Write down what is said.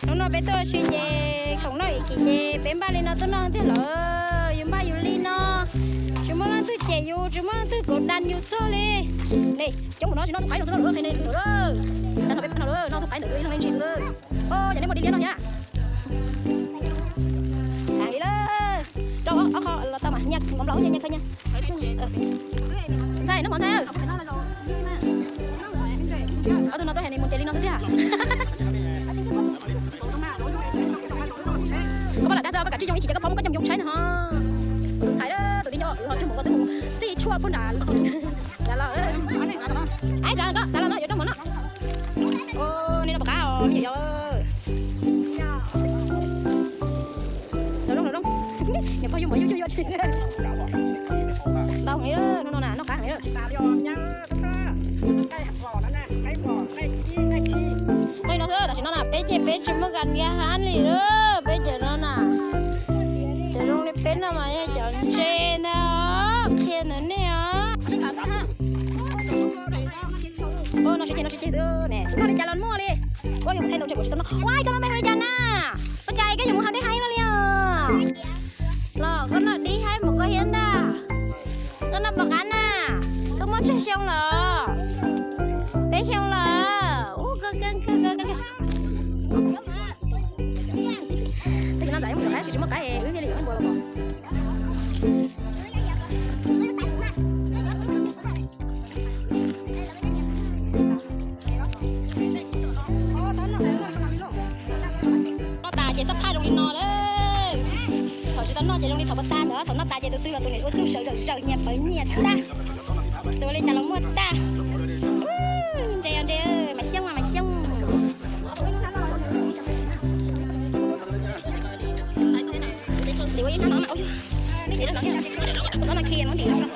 Hnub no peb tuaj ua si ces khoom noj ib kim ces peb npaj li no tuaj noj tiag lawm. Yus npaj yus li no, tsis muaj leej twg cem yus, tsis muaj leej twg kov dan yus txog li. Ne, coob mus no tsis noj tus qaib no xwb no, lawm qhia ne lawm. Tag no peb noj lawm, noj tus qaib ntawm xwb ib leeg li ntsis xwb lawm. Os, yog nej muaj dib liab noj thiab. Li lawm, rau ob qho los tau mas, nyias mov nplaum nyias nyias khaws nyias. Ntxhais, noj mov ntxhais. Ob tug no tuaj hais nws mus nres li no xwb tiag. Koj pab lam dag xwb, koj kav tsij yoo ib chim ces koj phob muab koj coj mus yoo tshaib na ho. Tus ntxhais, tus tib nco wb ho coj mus, koj twb mus xij tshuaj puag nram los. Aib, txav los koj, txav los no yuav rau mov noj. Nej noj puas qab os me nyuam yaus? Los zoo, los zoo. Niam pog yug mov yug cuag yuav tsis xwb. Ntau heev li, hnub no na noj qab heev li. Qhov no xwb, tam sim no na peb ces peb tsis muaj kas nkiab hab li lawm, peb cov no na. Cov zoo li peb no mas yog cov ntse na, qhia ntawd nej os. Ua no sib ceg, no sib ceg xwb ne, kuv noj li cas los muaj li. Ua yog kuv thaij ntau ntshe kuv tsis tau noj. Ua koj noj me li cas na? Ua cas koj yuav mus haus dib haib no li os? Los koj noj dib haib mus koj thiab ntag. Koj noj puas qab na? Koj muaj tsawg xyoo lawm? Peb xyoo lawm. Ub, koj, koj, koj, koj, koj. Twb yog noj ntxam yuav mus yuav qaib, tsis muaj qaib wb thiaj li yuav qaib npua los. Noj tas ces xab phaj zoo li no lawm. Thaum tsis tau noj ces zoo li thaum pas tag ntawd, thaum noj tas ces tus twg los tus niam ua txuj sawv zawm zawm nyias pawv nyias tag. Tus ua li cas los muaj tag. Ntse os ntse, mas xyoob mas xyoob. Ntim ua ib hnab no mas, ib hnab no, hnab no khi muab ntim no.